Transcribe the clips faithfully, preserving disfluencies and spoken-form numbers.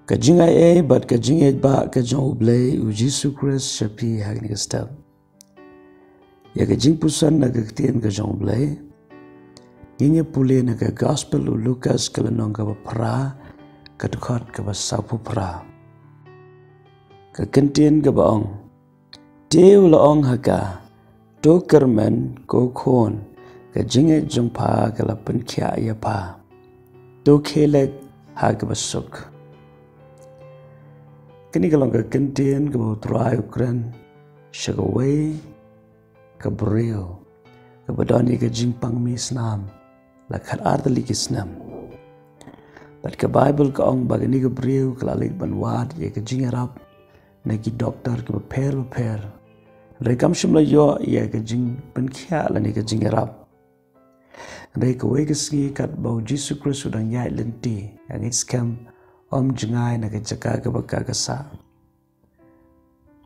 Ka jingaiei bad ka jingngeit ba ka jong U Blei U Jisu Khrist sha phi ha kane ka step. Ïa ka jingpuson na ka ktien ka jong U Blei ngin ïa pule na ka Gospel u Lukas ka lynnong kaba phra, ka dkhot kaba sawphew phra. Ka kyntien kaba ong, te u la ong ha ka, to kyrmen ko khun, ka jingngeit jong pha ka la pynkhiah ïa pha. To khie leit ha kaba suk. Kane ka long ka kyntien kaba U Trai u kren sha kawei ka briew kaba don ïa ka jingpang misnam la khatar tylli ki snem. Bad ka Baibl ka ong ba kane ka briew ka la leit ban wad ïa ka jingïarap na ki doktor kiba pher ba pher. Hynrei kam shym la ïoh ïa ka jingpynkhiah lane ka jingïarap. Hynrei kawei ka sngi katba U Jisu Khrist u dang ïaid lynti, ka ngeit skhem ym jngai na ka jaka kaba ka ka sah.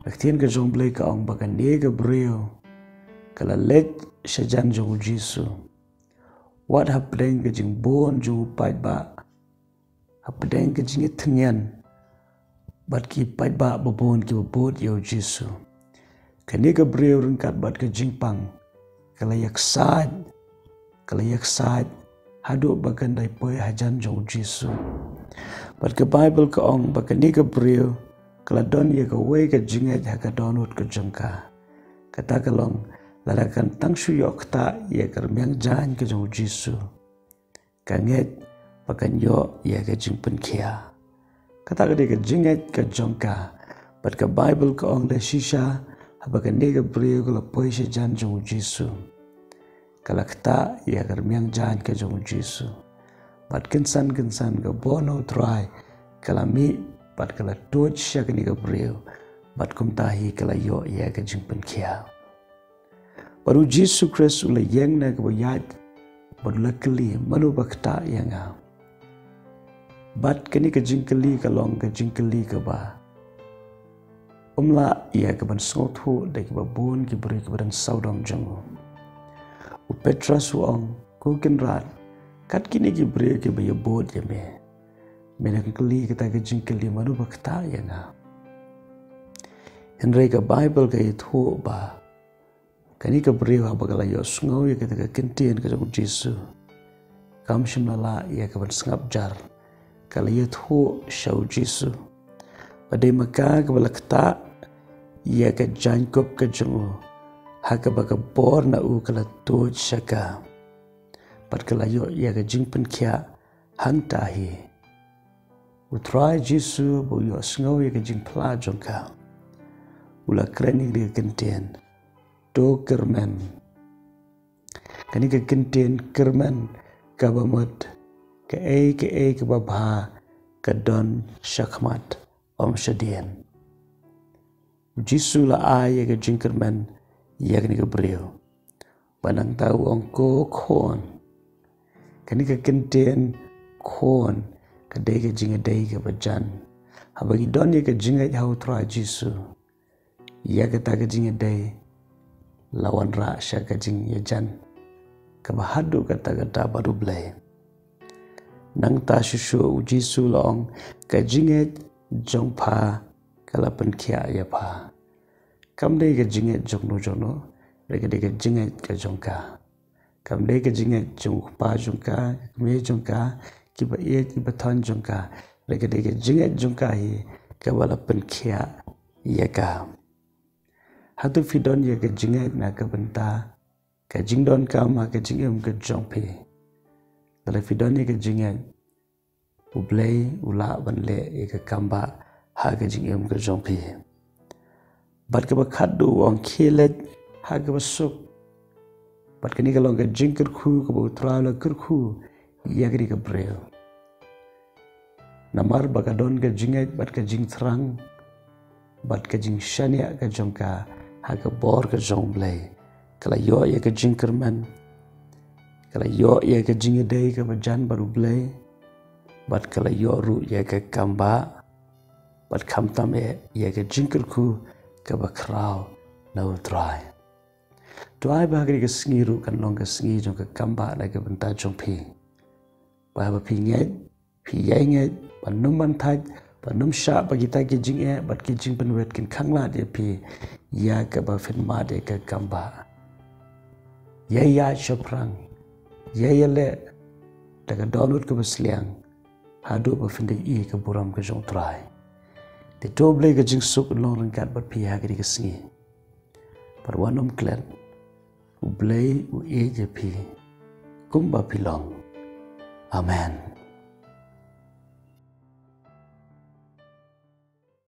Ka ktien ka jong U Blei ka ong ba kane ka briew ka la leit sha jan jong U Jisu. Wat hapdeng ka jingbun jong u paidbah, hapdeng ka jingïathngen bad ki paidbah babun kiba bud ïa U Jisu. Kane ka briew ryngkat bad ka jingpang ka la ïaksaid, ka la ïaksaid haduh ba kan dei poi hajan jong U Jisu. Bad ka Baibl ka ong ba kane ka briew ka la don ïa kawei ka jingngeit ha ka dohnud ka jong ka. Kata ka long, lada kan tang shu ïoh ktah ïa ka rmiang jaiñ ka jong U Jisu, ka ngeit ba kan ïoh ïa ka jingpynkhiah. Kata ka dei ka jingngeit ka jong ka. Bad ka Baibl ka ong da shisha, haba kane ka briew ka la poi sha jan jong U Jisu, ka la ktah ïa ka rmiang jaiñ ka jong U Jisu. Bad kynsan kynsan ka bor na U Trai ka la mih bad ka la tuid sha kane ka briew. Bad kumta hi ka la ïoh ïa ka jingpynkhiah. Bad U Jisu Khrist u la ïeng na kaba ïaid bad u la kylli, mano ba ktah ïa nga? Bad kane ka jingkylli ka long ka jingkylli kaba ym lah ïa ka ban sngewthuh da kiba bun ki briew kiba dang sawdong jong u. U Petros u ong, ko Kynrad, kat kine ki briew kiba ïabud ïa me, me dang kylli kata ka jingkylli, mano ba ktah ïa nga? Hynrei ka Baibl ka ïathuh ba kane ka briew haba ka la ïohsngew ïa kata ka kyntien ka jong U Jisu, kam shym la lah ïa ka ban sngap jar. Ka la ïathuh sha U Jisu ba dei ma ka kaba la ktah ïa ka jaiñkup ka jong u, ha kaba ka bor na u ka la tuid sha ka. Bad ka la ïoh ïa ka jingpynkhiah hangta hi. U Trai Jisu ba u ïohsngew ïa ka jingphla jong ka, u la kren ïa ka kyntien, to kyrmen. Kane ka kyntien kyrmen kaba mut kaei kaei kaba bha ka don shakhmat, ym shadien. U Jisu u la ai ïa ka jingkyrmen ïa kane ka briew. Bad nangta u ong, ko khun. Kane ka kyntien khun ka dei ka jingïadei kaba jan. Haba ngi don ïa ka jingngeit ha U Trai Jisu, ïa kata ka jingïadei la wanrah sha ka jingïajan kaba haduh katta katta bad U Blei. Nangta shuh shuh U Jisu u la ong, ka jingngeit jong pha ka la pynkhiah ïa pha. Kam dei ka jingngeit jong no jong no, hynrei ka dei ka jingngeit ka jong ka. Kam dei ka jingngeit jong u kpa jong ka, ka kmie jong ka, kiba ïeit kiba thoiñ jong ka, hynrei ka dei ka jingngeit jong ka hi kaba la pynkhiah ïa ka. Hato phi don ïa ka jingngeit na ka bynta ka jingdonkam ha ka jingim ka jong phi? Lada phi don ïa ka jingngeit, U Blei u lah ban leh ïa ka kambah ha ka jingim ka jong phi. Bad kaba khatduh u ong, khie leit ha kaba suk. Bad kane ka long ka jingkyrkhu kaba U Trai u la kyrkhu ïa kane ka briew. Namar ba ka don ka jingngeit bad ka jingthrang bad ka jingshaniah ka jong ka ha ka bor ka jong U Blei, ka la ïoh ïa ka jingkyrmen, ka la ïoh ïa ka jingïadei kaba jan bad U Blei, bad ka la ïoh ruh ïa ka kambah, bad khamtam eh ïa ka jingkyrkhu kaba khraw na U Trai. To ai ba ha kane ka sngi ruh kan long ka sngi jong ka kambah na ka bynta jong phi. Ba haba phi ngeit, phi ïai ngeit ban ym ban thait, Bad ym shah ba kita ki jingeh bad ki jingpynwit kin khanglad ïa phi ïa kaba phin mad ïa ka kam ba. Ïa ïa shaphrang, ïa ïa leh da ka dohnud kaba sliang haduh ba phin da ïohi ka burom ka jong U Trai. Te to Blei ka jingsuk long ryngkat bad phi ha kane ka sngi. Bad wat nym klet, U Blei u ïeit ïa phi kumba phi long. Amen.